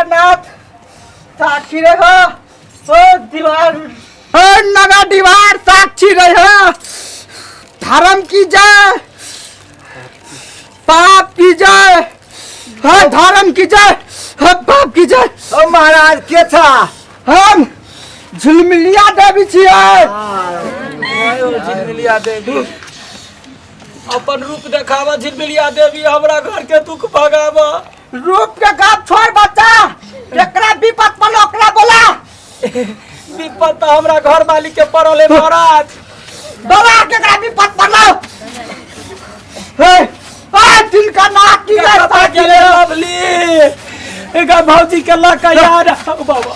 नाथ साक्षी रे हो ओ दीवार ओ नगा दीवार साक्षी रे हो धर्म की जय पाप की जय हाँ धर्म की जय हाँ पाप की जय। ओ महाराज के था? हम झिलमिलिया देवी छियै। झिलमिलिया देवी अपन रूप देखावा। झिलमिलिया देवी हमरा घर के दुख भगावा। रूप के गप छोड़ बच्चा, एकरा विपत पड़लो ओकरा बोला। विपत तो हमरा घर मालिक के पड़ल है महाराज। बोला केकरा विपत पड़लो? हे आ दिल का नाक की कथा गेले लवली एका भौजी के लऽ के याद बाबा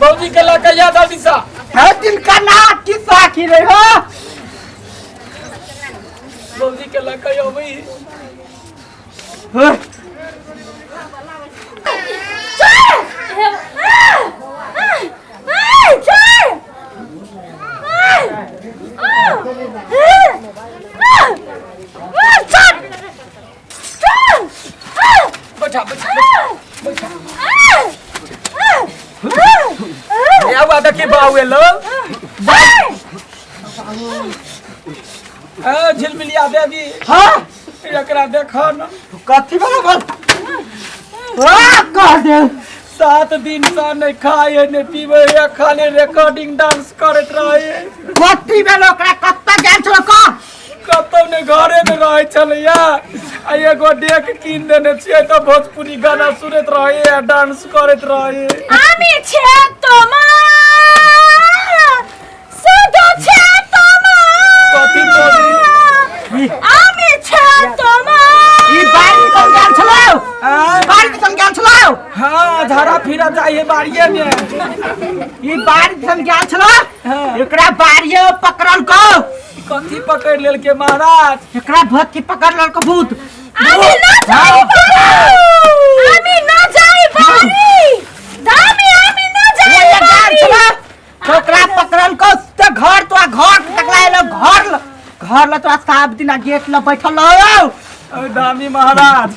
भौजी के लऽ के याद आबी सा। हे दिल का नाक की साखी रे हो। भौजी के लऽ के अबै। बैठा बैठा बैठा आवा देखी बाऊ एलो ए झिलमिलिया देवी। हाँ एकरा देखो न। कथी वाला बोल आ कह दे। 7 दिन से नहीं खाए नहीं पीवे है, खाली रिकॉर्डिंग डांस करत रहे। कथी भेल ओकरा? कत्ता गेल छलो का? कतौ ने घरे में रहे छलैया आ एगो डेक कीन देने छियै तऽ भोजपुरी गाना सुनैत रहे आ डांस करैत रहे। আমি ছে তোমার শুধু ছে তোমার। कथी बोली? আমি ছে তোমার। ई बाड़ी सन गेल छलो? बाड़ी सन गेल छलो? हाँ झाड़ा फिरा जाइए बाड़िए में। ई बाड़ी सन गेल छलो? हाँ। एकरा बाड़िए पकड़ल को। कथी पकड़ लेलके महाराज? एकरा भूत की पकड़ लेलको भूत। আমি না যাই বাড়ি, আমি না যাই বাড়ি দামি, আমি না যাই ओए गेल बाड़ी। छलो ओकरा पकड़ल को ते घर तो घर तकला एलो घर ल घर ल तो 7 दिन गेट ल बैठल रहो। अरे दामी महाराज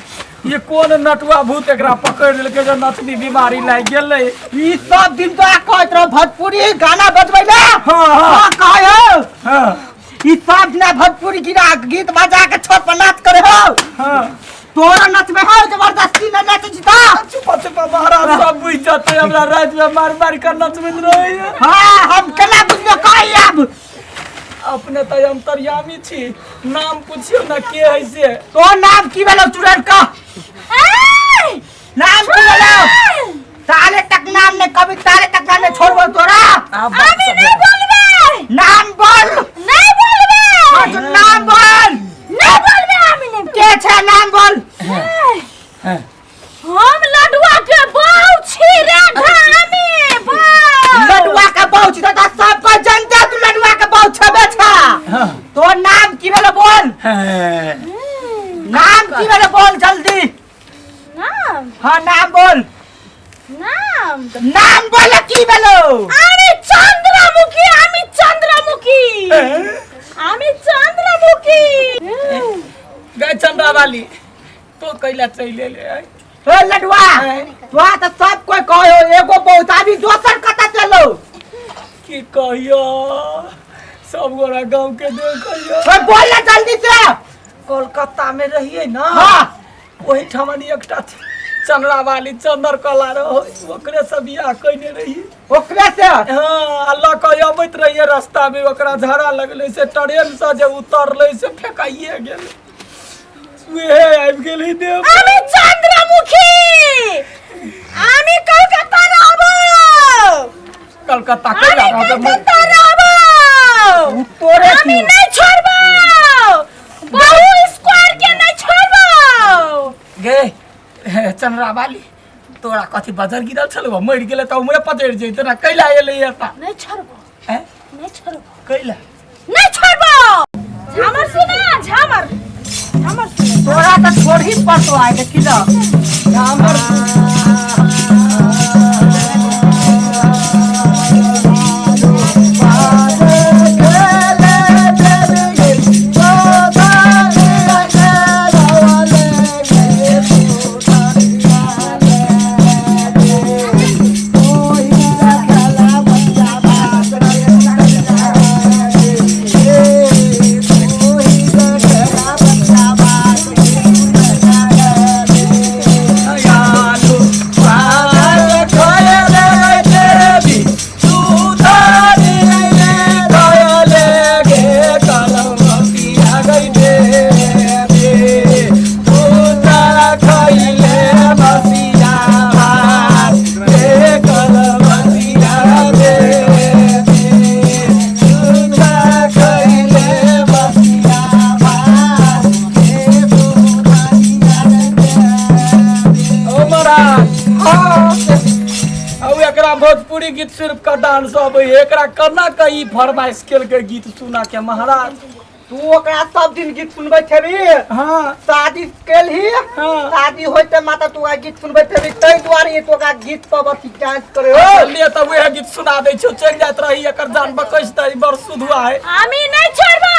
ये कोन नटुआ भूत एकरा पकड़ लेलके जे नचनी बीमारी लागि गेलै? ई सब दिन तो कहैत रहो भोजपुरी गाना बजबै ले। हाँ, हाँ। हाँ, कहै हो। हाँ। ई सब दिन भोजपुरी गीत बजा के छत पर नाच करे हो। हाँ। तोरा नचबे हो जबरदस्ती न नाच जिता। चुप चुप महाराज सब बुझि जेतै हमरा राति में मार मार के नचबैत रहैया। हाँ हम केना बुझबे कहि आब। अपने तऽ अंतर्यामी छी, नाम पुछियो न के है से। तो नाम की भेलो चुड़ैल का? नाम की भेलो? ताले तक नाम ने कभी ताले तक नाम ने छोड़बो तोरा। আমি नहीं बोलबे। नाम बोल। नहीं बोलबे। हाँ, तो नाम बोल। नहीं बोलबे আমি नहीं। के छे नाम बोल। हम लडुआ के बहू छी रे धामी बहू। लडुआ के बहू छी तो सबको जनता तू लडुआ के बहू छबे छा। तो नाम की भेलो बोल। नाम की भेलो बोल जल्दी। नाम? हाँ नाम बोल। नाम? नाम बोल की भेलो? আমি চন্দ্রমুখী, আমি চন্দ্রমুখী, আমি चंद्रमुखी। गए चंद्रा वाली तो कैला चलि एलै? ए लडुआ तोरा तो सब कोई कहो एगो बहुत आदमी दोसर कतऽ चलो। की कहियो सब गोरा गाँव के देखियो। ओए बोल ना जल्दी से। कोलकाता में रहिए ना। हाँ। ओहि ठामन एकटा चंद्रा वाली चंद्र कला रहो ओकरे से बियाह कयने रहिए। ओकरे से? हाँ आ लऽ के अबैत रहिए रास्ता में ओकरा झड़ा लगलै से ट्रेन से जे उतरलै से फेकाइए गेलै उहे आबि गेलै देव। আমি চন্দ্রমুখী, আমি কলকাতা रहबो। कलकत्ता আমি कैला रहबै? कलकत्ता रहबो। तोरे আমি नहीं छोड़बो बहु स्क्वायर के नहीं छोड़बो। गे चंद्रा वाली तोरा कथी बजर गिरल छलौ मरि गेलै तऽ उमरे पजरि जैतै ना कैला एलै एतऽ? नहीं छोड़बो। हैं? नहीं छोड़बो। कैला? नहीं छोड़बो। झामर सुना झामर झामर सुना। तोरा तो छोड़ ही पड़तो आइ देखी न। झामर भोजपुरी गीत सुन कऽ डांस अबै है एकरा केना के ई फरमाइश केलकै गीत सुना के महाराज। तू ओकरा सब दिन गीत सुनबै छेबी? हाँ। शादी केलही? हाँ। शादी होइते माता तू ओकरा गीत सुनबै छेबी, ताहि दुआरे तू ओकरा गीत पर अथी डांस करे हो। ले तऽ वएह गीत सुना दै छियौ, चलि जाइत रही, एकर जान बकैस दै, बड़ सुधुआ है। আমি নাই ছাড়বো,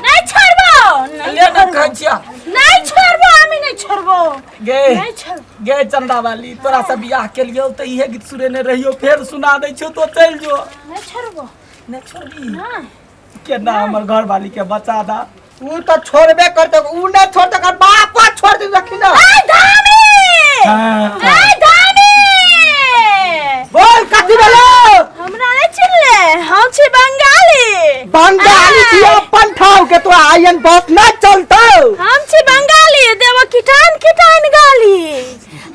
নাই ছাড়বো, নাই। ले ने कहै छिया। নাই ছাড়বো, আমি নাই ছাড়বো। गे नहीं छोड़बो। गे चंदा वाली, तोरा से बियाह केलियौ तऽ इहे गीत सुनेने रहियौ, फेर सुना दै छियौ तो चलि जो। नहीं छोड़बो। नहि छोड़बी? नहीं। केना हमर घरवाली के बचा दा। ऊ तऽ छोड़बे करतौ, ऊ नहि छोड़तौ ओकर बापो छोड़ दे रखी ना। ए धामी! हाँ। ए धामी! बोल कथी भेलो? हमरा नहीं चिल्ले, हम छी बंगाली। बंगाली छी अपन ठाव के तो आयन बस न चलतौ। हम छी बंगाली, देव किटान किटान गाली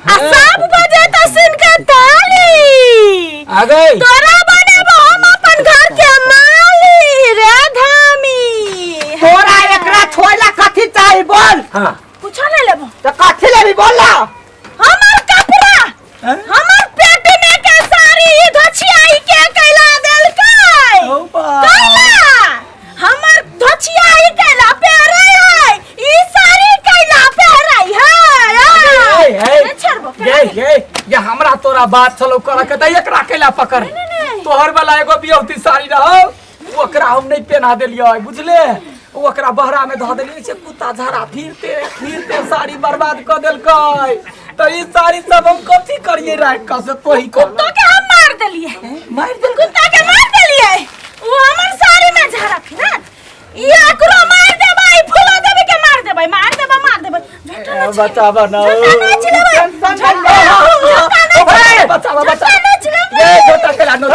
आ सब बजे त सुन के ताली। आ गई। तोरा बनेबो हम अपन घर के माली रे धामी। तोरा एकरा छोड़ला कथी चाही बोल? हाँ। कुछो नहीं लेबो। तो कथी लेबी बोल ना? हमर कपड़ा, हैं? हमर पेट में के साड़ी ई धोछियाई के कैला देलकै। ओ बा। कैला हमर धोछियाई कैला पहिरै है, ई साड़ी कैला पहिरै है। ए, ए, नहीं छोड़बो। ये ये ये हमरा तोरा बात छलो कर के त एकरा कैला पकड़। नहीं, नहीं। तोहर वाला एगो बियौती साड़ी रहो, ओकरा हम नहीं पहना देलियै बुझले, ओकरा बहरा में धऽ देलियै से कुत्ता झाड़ा फिरते फिरते साड़ी बर्बाद कऽ देलकै। तऽ ई साड़ी सब हम कथी करियै राखि कऽ से तोही कह। कुत्तो के हम मार देलियै। मारि देलकै? कुत्ता के मार देलियै, ओ हमर साड़ी में झाड़ा फिरत। ई एकरो मार देबै, फूलो देबै के मार देबै, मार देबै, मार देबै। झूठा नच। बचाबऽ ना। झूठा नच लेबै। टेंशन नहीं ले। झूठा नच लेबै। बचाबऽ, झूठा बचाबऽ। नच लेबै। ये छोटा केला नो।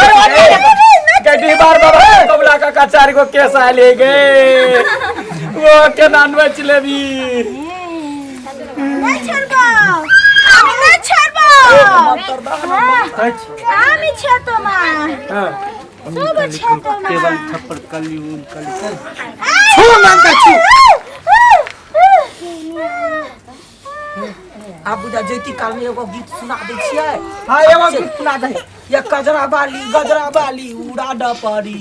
गड्डी बार बाबा कमला काका चार गो केस आयल हे गे, वो केना नोच लेबी? नहीं छोड़बो, আমি नहीं छोड़बो। আমি ছে তোমার सब छे তোমার। टेबल थप्पड़ कली उन कली चल। छू मांगता छू। आब बुझा जैती काल में एगो गीत सुना दै छियै। हाँ एगो गीत सुना दे। ये कजरा बाली गजरा बाली उड़ा डा पारी,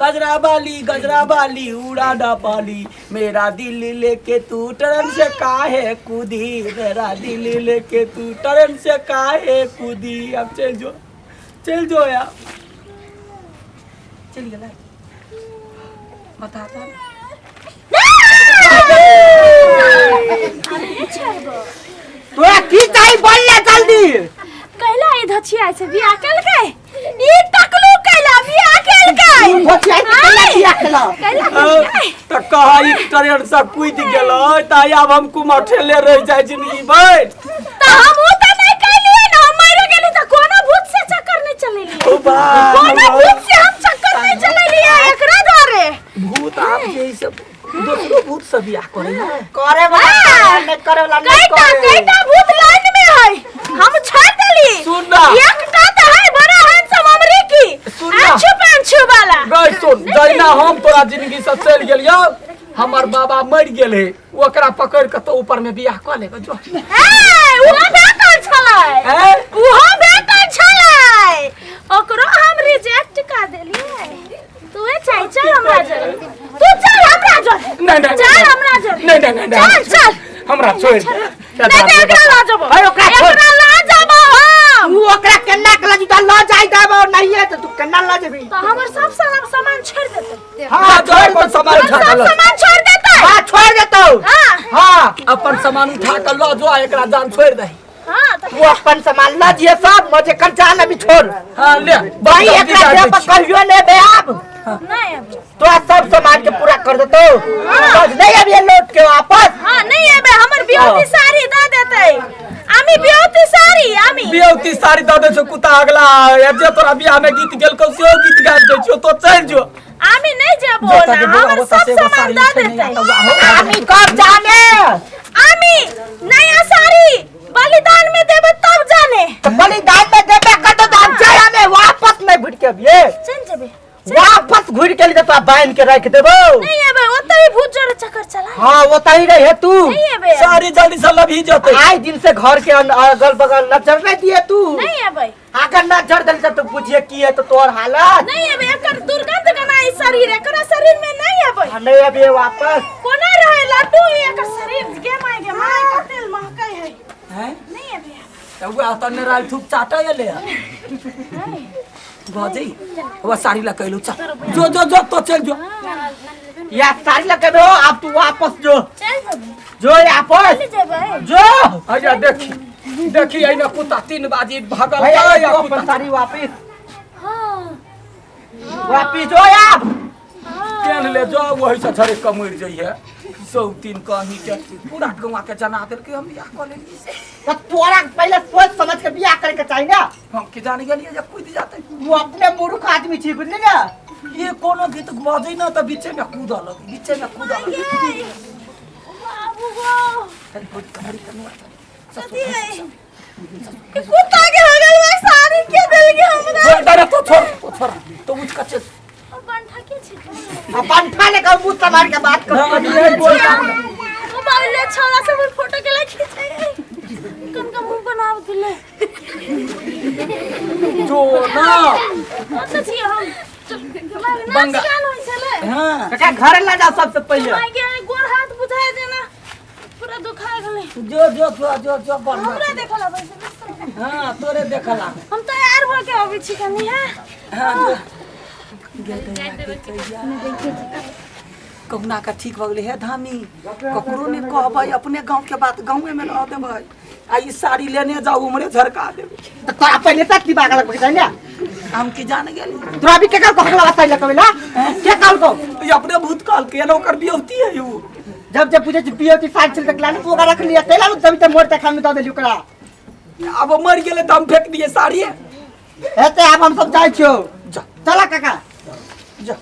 कजरा बाली गजरा बाली उड़ा डा पाली, मेरा दिल लेके तू ट्रेन से काहे कूदी, मेरा दिल लेके तू ट्रेन से काहे कूदी। अब चल जो, चल जो यार, चल गेलै बता तो। तोरा की चाही बोल ना जल्दी? कैला ई धचिया से बियाह केलकै, ई टकलू कैला बियाह केलकै? तू धोतिया के कैला बियाह केला? कैला केलकै? तऽ कहा ई ट्रेन से कूदि गेलै तऽ आब हम कुमठेले रहि जाइ जिंदगी भरि। तऽ हम उ तऽ नहीं कैलियै न, हम मरि गेली तऽ कोनो भूत से चक्कर नहीं चलेलियै। ओ बा। कोनो भूत से हम चक्कर नहीं चलेलियै एकरा द्वारे। भूत आब जे ई सब दोसरो भूत से बियाह करै है। करे वाला करे, नहीं करे वाला नहीं कईटा करे। कईटा भूत लाइन में है, हम छोड़ देली। सुन ना। एकटा तऽ है बड़ा हैंडसम अमरीकी। सुन ना। आछू पाछू वाला। गई सुन, जहिना हम तोरा जिंदगी से चलि गेलियौ, हमर बाबा मरि गेल है, ओकरा पकड़ि कऽ तो ऊपर में बियाह कऽ लेबै जो। ए उहो भेटल छलै। ए? उहो भेटल छलै, ओकरो हम रिजेक्ट कर देलियै। तू चाहे चल हमरा जरे, तू चल हमरा जरे। नहीं, नहीं, चल नहीं। हमरा जरे। नहीं, नहीं, नहीं, नहीं। चल चल। हमरा छोड़ि दे। नहीं तो एकरा ला जबो। अरे ओकरा छोड़। एकरा ला जबो हम। तू ओकरा केना के लऽ जेतौ? लऽ जाय देबो नहीं है तो तू केना लऽ जेबी? तो हमर सब सारा सामान छोड़ देतै। हाँ, जो अपन सामान उठा सब कऽ लऽ। सामान छोड़ देतै। हाँ छोड़ देतौ। हाँ। हाँ अपन सामान उठा कऽ लऽ जो आ एकरा जान छोड़ि दही। हाँ तो तू अपन सामान लऽ जिए सब मजे कर जान अभी छोड़। हाँ ले। भाई एकरा देह पर कहियो ले बे आब। नहीं अब। तोरा सब सामान के पूरा कर देतौ। बस नहीं अभी लौट के वापस। हाँ नहीं अबे हमर बियौती साड़ी दऽ देतै। आमी बियौती साड़ी आमी बियौती साड़ी दऽ दै छौ कुत्ता अगला, जे तोरा बियाह में गीत गेलकौ सेहो गीत गाबि दै छियौ, तो चलि जो। आमी नहीं जेबो जो ना, तके बौआ हमर ओतऽ सब से एगो सामान साड़ी दऽ छै नहि देतै। आता हुआ हो। आमी कब जाने? आमी नया साड़ी बलिदान में देबे तब जाने। तो बलिदान में देबे कर दो तो हम जाए हमें वापस नहीं घुर के अभी। चल जेबे। वापस घुर के लिए तो बांध के रख देबो। नहीं अबे ओतै ही भूत जोरे चक्कर चला। हाँ ओतै ही रहे तू। नहीं अबे। साड़ी जल्दी से लभी जतै। आए दिन से घर के अगल बगल नजर नहीं दिए तू। नहीं अबे। अगर ना जड़ दल तो बुझिए की है तो तोर हालत। नहीं एबै, एकर दुर्गंध गनाई शरीर, एकरा शरीर में नहीं एबै। आ, नहीं अभी वापस कोना रहे लड्डू एकर शरीर गे my गे my के तेल महकै है। हैं? नहीं एबै। तऽ वएह तऽ नेराल थूक चाटै एलै हँ भऽ जाइ वह साड़ी लऽ कऽ एलहुँ। चल जो जो जो तो चल जो। या साड़ी लगे हो, अब तू वापस जो। चल जेबै। जो वापस चल जेबै। जो। हैया देखी देखी एहिना कुत्ता 3 बाजी भागल भैया या जो अपन कुत्ता। साड़ी वापिस। हाँ। वापिस जो आप। पेन ले जाओ वही से झरे कऽ मरि जइहे सौ तीन कहीं के पूरा गौआ के जना देलकै। हम बियाह कऽ लेलियै से। तो तोरा पहले सोच समझ के बियाह करे के चाहिए ना। हम की जाने गेलियै जे कूदि जेतै। तू अपने मूर्ख आदमी छी, बुझली ना? ये कोनो गीत बजै ना तऽ बीचे में कूदऽ लगै, बीचे में कूदऽ लगै। बाबू गो। कथी है ई कुत्ता के हो गेल बा साड़ी के देल के हमरा। छोड़ दे रे, तो छोड़ तो छोड़ तो उठ के चल। ओ बंठा के छी? अपन ठा लेकर मुंह संभाल के बात कर। ना, अभी यही बोल। मोबाइल ले छोरा सब फोटो के ला खींचे, कन का मुंह बना दिले। जो ना कत छी हम बंगा। नाच गान होइ छलै। हाँ। काका घर ला जा सबसे पहले। माय गे, गोर हाथ बुझाय देना, पूरा दुखा गेलै। जो जो जो जो जो बढ़िया। हमरा देखल अबै छै? हाँ, तोरे देखला। हम तैयार भऽ के अबै छी कनी। हैं? हाँ, जो कहुना का ठीक भऽ गेलै। हे धामी, ककरो नहि कहबै, अपने गाँव के बात गाँवे में रह देबै आ ई साड़ी लेने जाउ, उमरे झरका देबै। तो तोरा पहले तक दिमाग लग जाए ना। हम की जाने गेली? तोरा भी के कहल को साड़ी लकबेला? के कहल को? ई अपने भूत कहलकै ना, ओकर बियौती है उ। जब जब पूछे पियो की साड़ी चल तक लाने तू ओकरा रख लिया तेला तभी ते मोर तक हम दऽ देली ओकरा। अब मर गेलै तऽ हम फेंक दिए साड़ी। हेते आब हम सब जाइ छियौ। जा। चला काका। जा।